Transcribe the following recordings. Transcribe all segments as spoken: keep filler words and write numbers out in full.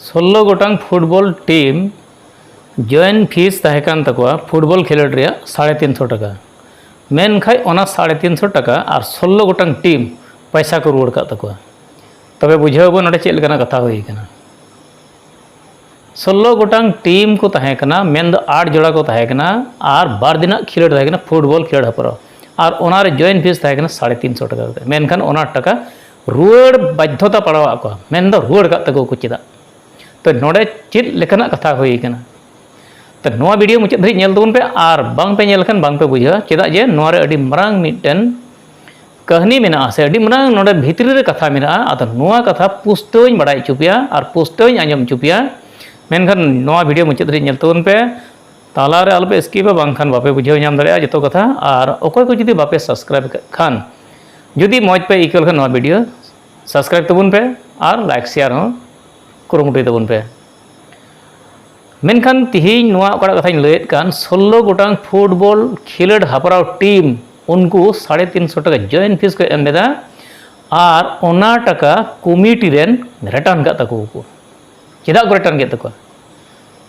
ᱥᱳᱞᱞᱳ ᱜᱚᱴᱟᱝ football team ᱡᱚᱭᱮᱱ fees ᱛᱟᱦᱮᱸ ᱠᱟᱱ ᱛᱟᱠᱚᱣᱟ ᱯᱷᱩᱴᱵᱚᱞ ᱠᱷᱮᱞᱳᱰ ᱨᱮᱭᱟᱜ ᱥᱟᱲᱮ ᱛᱤᱱᱥᱚ ᱴᱟᱠᱟ᱾ ᱢᱮᱱᱠᱷᱟᱡ ᱚᱱᱟ ᱥᱟᱲᱮ ᱛᱤᱱᱥᱚ ᱴᱟᱠᱟ ᱟᱨ ᱥᱳᱞᱞᱳ ᱜᱚᱴᱟᱝ ᱴᱤᱢ ᱯᱚᱭᱥᱟ ᱠᱚ ᱨᱩᱣᱟᱹᱲ ᱠᱟᱜ ᱛᱟᱠᱚᱣᱟ᱾ ᱛᱚᱵᱮ ᱵᱩᱡᱷᱟᱹᱣ ᱟᱵᱚᱱ ᱱᱚᱰᱮ ᱪᱮᱫ ᱞᱮᱠᱟᱱᱟᱜ ᱠᱟᱛᱷᱟ ᱦᱩᱭ ᱠᱟᱱᱟ᱾ ᱥᱳᱞᱞᱳ ᱜᱚᱴᱟᱝ ᱴᱤᱢ ᱠᱚ ᱛᱟᱦᱮᱸ ᱠᱟᱱᱟ, ᱢᱮᱱᱫᱚ ᱟᱴ ᱡᱚᱲᱟ ᱠᱚ ᱛᱟᱦᱮᱸ ᱠᱟᱱᱟ, ᱟᱨ ᱵᱟᱨ ᱫᱤᱱᱟᱜ ᱠᱷᱮᱞᱳᱰ ᱛᱟᱦᱮᱸ ᱠᱟᱱᱟ ᱯᱷᱩᱴᱵᱚᱞ ᱠᱷᱮᱞᱳᱰ ᱦᱮᱯᱨᱟᱣ᱾ ᱟᱨ ᱚᱱᱟᱨᱮ ᱡᱚᱭᱮᱱ ᱯᱷᱤᱥ ᱛᱟᱦᱮᱸ ᱠᱟᱱᱟ ᱥᱟᱲᱮ ᱛᱤᱱᱥᱚ ᱴᱟᱠᱟ ᱠᱟᱛᱮ᱾ ᱢᱮᱱᱠᱷᱟᱱ ᱚᱱᱟ ᱴᱟᱠᱟ ᱨᱩᱣᱟᱹᱲ ᱵᱟᱫᱽᱫᱷᱚᱛᱟ ᱯᱟᱲᱟᱣᱟᱜ ᱠᱚᱣᱟ, ᱢᱮᱱᱫᱚ ᱨᱩᱣᱟᱹᱲ ᱠᱟᱜ ᱛᱟᱠᱚ ᱠᱚ᱾ ᱪᱮᱫᱟᱜ? ᱛᱚ ᱱᱚᱰᱮ ᱪᱮᱫ ᱞᱮᱠᱟᱱᱟᱜ ᱠᱟᱛᱷᱟ ᱦᱩᱭ ᱠᱟᱱᱟ? ᱛᱚ ᱱᱚᱣᱟ ᱵᱷᱤᱰᱤᱭᱳ ᱢᱩᱪᱟᱹᱫ ᱫᱷᱟᱹᱨᱤᱡ ᱧᱮᱞ ᱛᱟᱵᱚᱱ ᱯᱮ, ᱟᱨ ᱵᱟᱝ ᱯᱮ ᱧᱮᱞ ᱞᱮᱠᱷᱟᱱ ᱵᱟᱝ ᱯᱮ ᱵᱩᱡᱷᱟᱹᱣᱟ᱾ ᱪᱮᱫᱟᱜ ᱡᱮ ᱱᱚᱣᱟ ᱨᱮ ᱟᱹᱰᱤ ᱢᱟᱨᱟᱝ ᱢᱤᱫᱴᱮᱱ ᱠᱟᱹᱦᱱᱤ ᱢᱮᱱᱟᱜᱼᱟ, ᱥᱮ ᱟᱹᱰᱤ ᱢᱟᱨᱟᱝ ᱱᱚᱰᱮ ᱵᱷᱤᱛᱨᱤ ᱨᱮ ᱠᱟᱛᱷᱟ ᱢᱮᱱᱟᱜᱼᱟ᱾ ᱟᱫᱚ ᱱᱚᱣᱟ ᱠᱟᱛᱷᱟ ᱯᱩᱥᱴᱟᱹᱣ ᱤᱧ ᱵᱟᱲᱟᱭ ᱦᱚᱪᱚ ᱯᱮᱭᱟ ᱟᱨ ᱯᱩᱥᱴᱟᱹᱣ ᱤᱧ ᱟᱸᱡᱚᱢ ᱦᱚᱪᱚ ᱯᱮᱭᱟ᱾ ᱢᱮᱱᱠᱷᱟᱱ ᱱᱚᱣᱟ ᱵᱷᱤᱰᱤᱭᱳ ᱢᱩᱪᱟᱹᱫ ᱫᱷᱟᱹᱨᱤᱡ ᱧᱮᱞ ᱛᱟᱵᱚᱱ ᱯᱮ, ᱛᱟᱞᱟ ᱨᱮ ᱟᱞᱚ ᱯᱮ ᱥᱠᱤᱯᱟ, ᱵᱟᱝᱠᱷᱟᱱ ᱵᱟᱯᱮ ᱵᱩᱡᱷᱟᱹᱣ ᱧᱟᱢ ᱫᱟᱲᱮᱭᱟᱜᱼᱟ ᱡᱚᱛᱚ ᱠᱟᱛᱷᱟ᱾ ᱟᱨ ᱚᱠᱚᱭ ᱠᱚ ᱡᱩᱫᱤ ᱵᱟᱯᱮ ᱥᱟᱵᱥᱠᱨᱟᱭᱤᱵ ᱠᱟᱜ ᱠᱷᱟᱱ, ᱡᱩᱫᱤ ᱢᱚᱡᱽ ᱯᱮ ᱟᱹᱭᱠᱟᱹᱣ ᱞᱮᱠᱷᱟᱱ ᱱᱚᱣᱟ ᱵᱷᱤᱰᱤᱭᱳ ᱥᱟᱵᱥᱠᱨᱟᱭᱤᱵ ᱛᱟᱵᱚᱱ ᱯᱮ ᱟᱨ ᱞᱟᱭᱤᱠ ᱥᱮᱭᱟᱨ ᱦᱚᱸ ᱠᱩᱨᱩᱢᱩᱴᱩᱭ ᱛᱟᱵᱚᱱ ᱯᱮ᱾ ᱢᱮᱱᱠᱷᱟᱱ ᱛᱤᱦᱤᱧ ᱱᱚᱣᱟ ᱚᱠᱟᱴᱟᱜ ᱠᱟᱛᱷᱟᱧ ᱞᱟᱹᱭᱮᱫ ᱠᱟᱱ, ᱥᱳᱞᱞᱳ ᱜᱚᱴᱟᱝ ᱯᱷᱩᱴᱵᱚᱞ ᱠᱷᱮᱞᱳᱰ ᱦᱮᱯᱨᱟᱣ ᱴᱤᱢ, ᱩᱱᱠᱩ ᱥᱟᱲᱮ ᱛᱤᱱᱥᱚ ᱴᱟᱠᱟ ᱡᱚᱭᱮᱱ ᱯᱷᱤᱥ ᱠᱚ ᱮᱢ ᱞᱮᱫᱟ, ᱟᱨ ᱚᱱᱟ ᱴᱟᱠᱟ ᱠᱚᱢᱤᱴᱤ ᱨᱮᱱ ᱨᱤᱴᱟᱨᱱ ᱠᱟᱜ ᱛᱟᱠᱚᱣᱟᱠᱚ᱾ ᱪᱮᱫᱟᱜ ᱠᱚ ᱨᱤᱴᱟᱨᱱ ᱠᱮᱫ ᱛᱟᱠᱚᱣᱟ?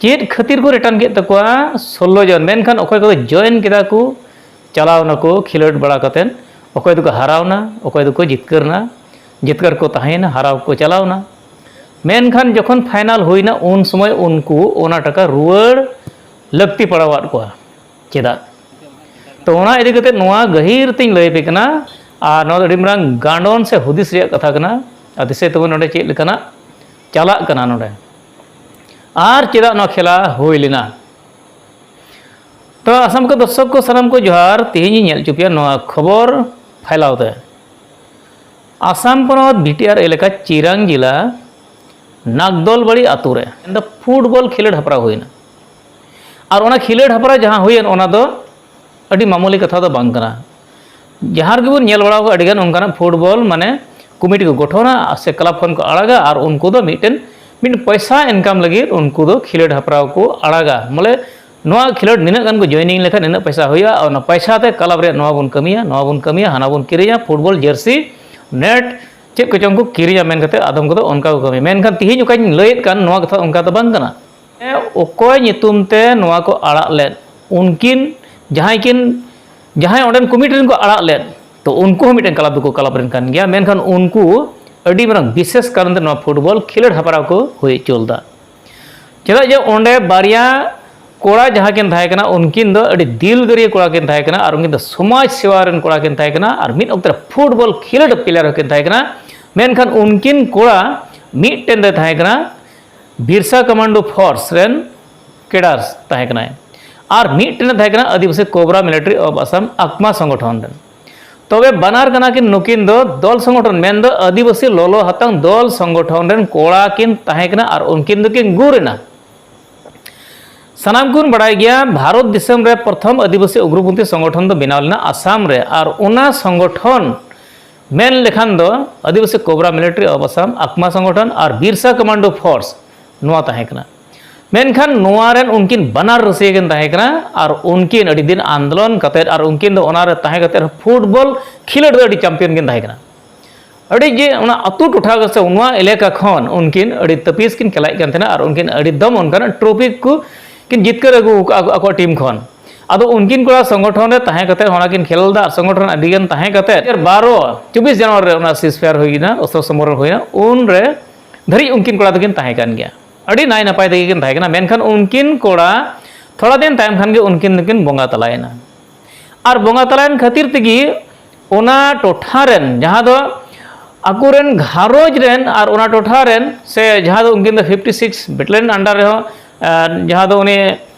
ᱪᱮᱫ ᱠᱷᱟᱹᱛᱤᱨ ᱠᱚ ᱨᱤᱴᱟᱨᱱ ᱠᱮᱫ ᱛᱟᱠᱚᱣᱟ? ᱥᱳᱞᱞᱳ ᱡᱚᱱ, ᱢᱮᱱᱠᱷᱟᱱ ᱚᱠᱚᱭ ᱠᱚᱫᱚ ᱡᱚᱭᱮᱱ ᱠᱮᱫᱟ ᱠᱚ, ᱪᱟᱞᱟᱣ ᱱᱟᱠᱚ ᱠᱷᱮᱞᱳᱰ ᱵᱟᱲᱟ ᱠᱟᱛᱮᱫ, ᱚᱠᱚᱭ ᱫᱚᱠᱚ ᱦᱟᱨᱟᱣᱱᱟ, ᱚᱠᱚᱭ ᱫᱚᱠᱚ ᱡᱤᱛᱠᱟᱹᱨᱱᱟ, ᱡᱤᱛᱠᱟᱹᱨ ᱠᱚ ᱛᱟᱦᱮᱸᱭᱮᱱᱟ, ᱦᱟᱨᱟᱣ ᱠᱚ ᱪᱟᱞᱟᱣᱱᱟ᱾ ᱢᱮᱱᱠᱷᱟᱱ ᱡᱚᱠᱷᱚᱱ ᱯᱷᱟᱭᱱᱟᱞ ᱦᱩᱭᱱᱟ, ᱩᱱ ᱥᱚᱢᱚᱭ ᱩᱱᱠᱩ ᱚᱱᱟ ᱴᱟᱠᱟ ᱨᱩᱣᱟᱹᱲ ᱞᱟᱹᱠᱛᱤ ᱯᱟᱲᱟᱣᱟᱫ ᱠᱚᱣᱟ᱾ ᱪᱮᱫᱟᱜ? ᱛᱚ ᱚᱱᱟ ᱤᱫᱤ ᱠᱟᱛᱮ ᱱᱚᱣᱟ ᱜᱟᱹᱦᱤᱨ ᱛᱤᱧ ᱞᱟᱹᱭ ᱟᱯᱮ ᱠᱟᱱᱟ, ᱟᱨ ᱱᱚᱣᱟ ᱫᱚ ᱟᱹᱰᱤ ᱢᱟᱨᱟᱝ ᱜᱟᱱᱰᱚᱱ ᱥᱮ ᱦᱩᱫᱤᱥ ᱨᱮᱭᱟᱜ ᱠᱟᱛᱷᱟ ᱠᱟᱱᱟ᱾ ᱟᱨ ᱫᱤᱥᱟᱹᱭ ᱛᱟᱵᱚᱱ ᱱᱚᱰᱮ ᱪᱮᱫ ᱞᱮᱠᱟᱱᱟᱜ ᱪᱟᱞᱟᱜ ᱠᱟᱱᱟ ᱱᱚᱰᱮ, ᱟᱨ ᱪᱮᱫᱟᱜ ᱱᱚᱣᱟ ᱠᱷᱮᱞᱟ ᱦᱩᱭ ᱞᱮᱱᱟ᱾ ᱛᱚ ᱟᱥᱟᱢ ᱠᱚ ᱫᱚᱨᱥᱚᱠ ᱠᱚ ᱥᱟᱱᱟᱢ ᱠᱚ ᱡᱚᱦᱟᱨ᱾ ᱛᱮᱦᱮᱧ ᱤᱧ ᱧᱮᱞ ᱦᱚᱪᱚ ᱯᱮᱭᱟ ᱱᱚᱣᱟ ᱠᱷᱚᱵᱚᱨ ᱯᱷᱟᱭᱞᱟᱣ ᱛᱮ᱾ ᱟᱥᱟᱢ ᱯᱚᱱᱚᱛ ᱵᱤᱴᱤᱟᱨ ᱮᱞᱟᱠᱟ ᱪᱤᱨᱟᱝ ᱡᱮᱞᱟ ᱱᱟᱜᱫᱚᱞᱵᱟᱲᱤ ᱟᱛᱳ ᱨᱮ ᱢᱮᱱᱫᱚ ᱯᱷᱩᱴᱵᱚᱞ ᱠᱷᱮᱞᱳᱰ ᱦᱮᱯᱨᱟᱣ ᱦᱩᱭᱱᱟ᱾ ᱟᱨ ᱚᱱᱟ ᱠᱷᱮᱞᱳᱰ ᱦᱮᱯᱨᱟᱣ ᱡᱟᱦᱟᱸ ᱦᱩᱭᱮᱱ, ᱚᱱᱟ ᱫᱚ ᱟᱹᱰᱤ ᱢᱟᱢᱩᱞᱤ ᱠᱟᱛᱷᱟ ᱫᱚ ᱵᱟᱝ ᱠᱟᱱᱟ᱾ ᱡᱟᱦᱟᱸ ᱨᱮᱜᱮ ᱵᱚᱱ ᱧᱮᱞ ᱵᱟᱲᱟ ᱟᱠᱟᱫ ᱟᱹᱰᱤᱜᱟᱱ ᱚᱱᱠᱟᱱᱟᱜ ᱯᱷᱩᱴᱵᱚᱞ ᱢᱟᱱᱮ ᱠᱚᱢᱤᱴᱤ ᱠᱚ ᱜᱚᱴᱷᱚᱱᱟ ᱥᱮ ᱠᱞᱟᱵᱽ ᱠᱷᱚᱱ ᱠᱚ ᱟᱲᱟᱜᱟ, ᱟᱨ ᱩᱱᱠᱩ ᱫᱚ ᱢᱤᱫᱴᱮᱱ ᱢᱤᱫ ᱯᱚᱭᱥᱟ ᱤᱱᱠᱟᱢ ᱞᱟᱹᱜᱤᱫ ᱩᱱᱠᱩ ᱫᱚ ᱠᱷᱮᱞᱳᱰ ᱦᱮᱯᱨᱟᱣ ᱠᱚ ᱟᱲᱟᱜᱟ᱾ ᱵᱚᱞᱮ ᱱᱚᱣᱟ ᱠᱷᱮᱞᱳᱰ ᱱᱤᱱᱟᱹᱜ ᱜᱟᱱ ᱠᱚ ᱡᱚᱭᱮᱱᱤᱝ ᱞᱮᱠᱷᱟᱱ ᱱᱤᱱᱟᱹᱜ ᱯᱚᱭᱥᱟ ᱦᱩᱭᱩᱜᱼᱟ, ᱚᱱᱟ ᱯᱚᱭᱥᱟ ᱛᱮ ᱠᱞᱟᱵᱽ ᱨᱮᱭᱟᱜ ᱱᱚᱣᱟ ᱵᱚᱱ ᱠᱟᱹᱢᱤᱭᱟ, ᱱᱚᱣᱟ ᱵᱚᱱ ᱠᱟᱹᱢᱤᱭᱟ, ᱦᱟᱱᱟ ᱵᱚᱱ ᱠᱤᱨᱤᱧᱟ, ᱯᱷᱩᱴᱵᱚᱞ ᱡᱟᱹᱨᱥᱤ, ᱱᱮᱴ, ᱪᱮᱫ ᱠᱚᱪᱚᱝ ᱠᱚ ᱠᱤᱨᱤᱧᱟ ᱢᱮᱱ ᱠᱟᱛᱮ ᱟᱫᱚᱢ ᱠᱚᱫᱚ ᱚᱱᱠᱟ ᱠᱚ ᱠᱟᱹᱢᱤᱭᱟ᱾ ᱢᱮᱱᱠᱷᱟᱱ ᱛᱤᱦᱤᱧ ᱚᱠᱟᱧ ᱞᱟᱹᱭᱮᱫ ᱠᱟᱱ, ᱱᱚᱣᱟ ᱠᱟᱛᱷᱟ ᱚᱱᱠᱟ ᱫᱚ ᱵᱟᱝ ᱠᱟᱱᱟ᱾ ᱚᱠᱚᱭ ᱧᱩᱛᱩᱢ ᱛᱮ ᱱᱚᱣᱟ ᱠᱚ ᱟᱲᱟᱜ ᱞᱮᱫ, ᱩᱱᱠᱤᱱ ᱡᱟᱦᱟᱸᱭ ᱠᱤᱱ, ᱡᱟᱦᱟᱸᱭ ᱚᱸᱰᱮᱱ ᱠᱚᱢᱤᱴᱤ ᱨᱮᱱ ᱠᱚ ᱟᱲᱟᱜ ᱞᱮᱫ, ᱛᱚ ᱩᱱᱠᱩ ᱦᱚᱸ ᱢᱤᱫᱴᱮᱱ ᱠᱞᱟᱵᱽ ᱫᱚᱠᱚ ᱠᱞᱟᱵᱽ ᱨᱮᱱ ᱠᱟᱱ ᱜᱮᱭᱟ, ᱢᱮᱱᱠᱷᱟᱱ ᱩᱱᱠᱩ ᱟᱹᱰᱤ ᱢᱟᱨᱟᱝ ᱵᱤᱥᱮᱥ ᱠᱟᱨᱚᱱ ᱛᱮ ᱱᱚᱣᱟ ᱯᱷᱩᱴᱵᱚᱞ ᱠᱷᱮᱞᱳᱰ ᱦᱮᱯᱨᱟᱣ ᱠᱚ ᱦᱩᱭ ᱦᱚᱪᱚ ᱞᱮᱫᱟ᱾ ᱪᱮᱫᱟᱜ ᱡᱮ ᱚᱸᱰᱮ ᱵᱟᱨᱭᱟ ᱠᱚᱲᱟ ᱡᱟᱦᱟᱸ ᱠᱤᱱ ᱛᱟᱦᱮᱸ ᱠᱟᱱᱟ, ᱩᱱᱠᱤᱱ ᱫᱚ ᱟᱹᱰᱤ ᱫᱤᱞᱜᱟᱹᱨᱤᱭᱟᱹ ᱠᱚᱲᱟ ᱠᱤᱱ ᱛᱟᱦᱮᱸ ᱠᱟᱱᱟ ᱟᱨ ᱩᱱᱠᱤᱱ ᱫᱚ ᱥᱚᱢᱟᱡᱽ ᱥᱮᱵᱟ ᱨᱮᱱ ᱠᱚᱲᱟ ᱠᱤᱱ ᱛᱟᱦᱮᱸ ᱠᱟᱱᱟ ᱟᱨ ᱢᱤᱫ ᱚᱠᱛᱮ ᱨᱮ ᱯᱷᱩᱴᱵᱚᱞ ᱠᱷᱮᱞᱳᱰ ᱯᱞᱮᱭᱟᱨ ᱦᱚᱸᱠᱤᱱ ᱛᱟᱦᱮᱸ ᱠᱟᱱᱟ᱾ ᱢᱮᱱᱠᱷᱟᱱ ᱩᱱᱠᱤᱱ ᱠᱚᱲᱟ ᱢᱤᱫᱴᱮᱱ ᱫᱚᱭ ᱛᱟᱦᱮᱸ ᱠᱟᱱᱟ ᱵᱤᱨᱥᱟ ᱠᱚᱢᱟᱱᱰᱳ ᱯᱷᱳᱨᱥ ᱨᱮᱱ ᱠᱮᱰᱟᱨ ᱛᱟᱦᱮᱸ ᱠᱟᱱᱟᱭ, ᱟᱨ ᱢᱤᱫᱴᱮᱱ ᱮ ᱛᱟᱦᱮᱸ ᱠᱟᱱᱟ ᱟᱹᱫᱤᱵᱟᱹᱥᱤ ᱠᱳᱵᱨᱟ ᱢᱤᱞᱤᱴᱟᱨᱤ ᱚᱯᱷ ᱟᱥᱟᱢ, ᱟᱠᱢᱟ ᱥᱚᱝᱜᱚᱴᱷᱚᱱ ᱨᱮᱱ᱾ ᱛᱚᱵᱮ ᱵᱟᱱᱟᱨ ᱠᱟᱱᱟ ᱠᱤᱱ ᱱᱩᱠᱤᱱ ᱫᱚ ᱫᱚᱞ ᱥᱚᱝᱜᱚᱴᱷᱚᱱ, ᱢᱮᱱᱫᱚ ᱟᱹᱫᱤᱵᱟᱹᱥᱤ ᱞᱚᱞᱚ ᱦᱟᱛᱟᱝ ᱫᱚᱞ ᱥᱚᱝᱜᱚᱴᱷᱚᱱ ᱨᱮᱱ ᱠᱚᱲᱟ ᱠᱤᱱ ᱛᱟᱦᱮᱸ ᱠᱟᱱᱟ ᱟᱨ ᱩᱱᱠᱤᱱ ᱫᱚᱠᱤᱱ ᱜᱩᱨ ᱮᱱᱟ᱾ ᱥᱟᱱᱟᱢ ᱠᱚᱵᱚᱱ ᱵᱟᱲᱟᱭ ᱜᱮᱭᱟ, ᱵᱷᱟᱨᱚᱛ ᱫᱤᱥᱚᱢ ᱨᱮ ᱯᱨᱚᱛᱷᱚᱢ ᱟᱹᱫᱤᱵᱟᱹᱥᱤ ᱩᱜᱽᱨᱚᱯᱚᱱᱛᱷᱤ ᱥᱚᱝᱜᱚᱴᱷᱚᱱ ᱫᱚ ᱵᱮᱱᱟᱣ ᱞᱮᱱᱟ ᱟᱥᱟᱢ ᱨᱮ, ᱟᱨ ᱚᱱᱟ ᱥᱚᱝᱜᱚᱴᱷᱚᱱ ᱢᱮᱱ ᱞᱮᱠᱷᱟᱱ ᱫᱚ ᱟᱹᱫᱤᱵᱟᱹᱥᱤ ᱠᱳᱵᱨᱟ ᱢᱤᱞᱤᱴᱟᱨᱤ ᱚᱯᱷ ᱟᱥᱟᱢ, ᱟᱠᱢᱟ ᱥᱚᱝᱜᱚᱴᱷᱚᱱ ᱟᱨ ᱵᱤᱨᱥᱟ ᱠᱚᱢᱟᱱᱰᱳ ᱯᱷᱳᱨᱥ ᱱᱚᱣᱟ ᱛᱟᱦᱮᱸ ᱠᱟᱱᱟ᱾ ᱢᱮᱱᱠᱷᱟᱱ ᱱᱚᱣᱟ ᱨᱮᱱ ᱩᱱᱠᱤᱱ ᱵᱟᱱᱟᱨ ᱨᱟᱹᱥᱤᱭᱟᱹ ᱠᱤᱱ ᱛᱟᱦᱮᱸ ᱠᱟᱱᱟ ᱟᱨ ᱩᱱᱠᱤᱱ ᱟᱹᱰᱤ ᱫᱤᱱ ᱟᱱᱫᱳᱞᱚᱱ ᱠᱟᱛᱮᱫ ᱟᱨ ᱩᱱᱠᱤᱱ ᱫᱚ ᱚᱱᱟ ᱨᱮ ᱛᱟᱦᱮᱸ ᱠᱟᱛᱮᱫ ᱯᱷᱩᱴᱵᱚᱞ ᱠᱷᱮᱞᱳᱰ ᱫᱚ ᱟᱹᱰᱤ ᱪᱟᱢᱯᱤᱭᱟᱱ ᱠᱤᱱ ᱛᱟᱦᱮᱸ ᱠᱟᱱᱟ᱾ ᱟᱹᱰᱤ ᱜᱮ ᱚᱱᱟ ᱟᱹᱛᱩ ᱴᱚᱴᱷᱟ ᱥᱮ ᱱᱚᱣᱟ ᱮᱞᱟᱠᱟ ᱠᱷᱚᱱ ᱩᱱᱠᱤᱱ ᱟᱹᱰᱤ ᱛᱟᱹᱯᱤᱥ ᱠᱤᱱ ᱠᱷᱮᱞᱟᱭᱮᱫ ᱠᱟᱱ ᱛᱟᱦᱮᱱᱟ ᱟᱨ ᱩᱱᱠᱤᱱ ᱟᱹᱰᱤ ᱫᱚᱢ ᱚᱱᱠᱟᱱᱟᱜ ᱴᱨᱚᱯᱷᱤ ᱠᱚ ᱠᱤᱱ ᱡᱤᱛᱠᱟᱹᱨ ᱟᱹᱜᱩ ᱟᱠᱟᱫ ᱟᱠᱚᱣᱟᱜ ᱴᱤᱢ ᱠᱷᱚᱱ᱾ ᱟᱫᱚ ᱩᱱᱠᱤᱱ ᱠᱚᱲᱟ ᱥᱚᱝᱜᱚᱴᱷᱚᱱ ᱨᱮ ᱛᱟᱦᱮᱸ ᱠᱟᱛᱮ ᱚᱱᱟ ᱠᱤᱱ ᱠᱷᱮᱞ ᱞᱮᱫᱟ ᱟᱨ ᱥᱚᱝᱜᱚᱴᱷᱚᱱ ᱟᱹᱰᱤ ᱜᱟᱱ ᱛᱟᱦᱮᱸ ᱠᱟᱛᱮ ᱵᱟᱨᱚ ᱪᱚᱵᱵᱤᱥ ᱡᱟᱱᱩᱣᱟᱨᱤ ᱨᱮ ᱚᱱᱟ ᱥᱤᱡᱽ ᱯᱷᱮᱭᱟᱨ ᱦᱩᱭᱱᱟ, ᱚᱥᱛᱨᱚ ᱥᱚᱢᱢᱮᱞᱚᱱ ᱦᱩᱭᱱᱟ, ᱩᱱ ᱨᱮ ᱫᱷᱟᱹᱨᱤᱡ ᱩᱱᱠᱤᱱ ᱠᱚᱲᱟ ᱫᱚᱠᱤᱱ ᱛᱟᱦᱮᱸ ᱠᱟᱱ ᱜᱮᱭᱟ, ᱟᱹᱰᱤ ᱱᱟᱭ ᱱᱟᱯᱟᱭ ᱛᱮᱜᱮ ᱠᱤᱱ ᱛᱟᱦᱮᱸ ᱠᱟᱱᱟ᱾ ᱢᱮᱱᱠᱷᱟᱱ ᱩᱱᱠᱤᱱ ᱠᱚᱲᱟ ᱛᱷᱚᱲᱟ ᱫᱤᱱ ᱛᱟᱭᱚᱢ ᱠᱷᱟᱱ ᱜᱮ ᱩᱱᱠᱤᱱ ᱫᱚᱠᱤᱱ ᱵᱚᱸᱜᱟ ᱛᱟᱞᱟᱭᱮᱱᱟ᱾ ᱟᱨ ᱵᱚᱸᱜᱟ ᱛᱟᱞᱟᱭᱮᱱ ᱠᱷᱟᱹᱛᱤᱨ ᱛᱮᱜᱮ ᱚᱱᱟ ᱴᱚᱴᱷᱟ ᱨᱮᱱ, ᱡᱟᱦᱟᱸ ᱫᱚ ᱟᱠᱚᱨᱮᱱ ᱜᱷᱟᱨᱚᱸᱡᱽ ᱨᱮᱱ ᱟᱨ ᱚᱱᱟ ᱴᱚᱴᱷᱟ ᱨᱮᱱ, ᱥᱮ ᱡᱟᱦᱟᱸ ᱫᱚ ᱩᱱᱠᱤᱱ ᱫᱚ ᱯᱷᱤᱯᱴᱤ ᱥᱤᱠᱥ ᱵᱮᱴᱟᱞᱤᱭᱟᱱ ᱟᱱᱰᱟᱨ ᱨᱮᱦᱚᱸ, ᱟᱨ ᱡᱟᱦᱟᱸ ᱫᱚ ᱩᱱᱤ,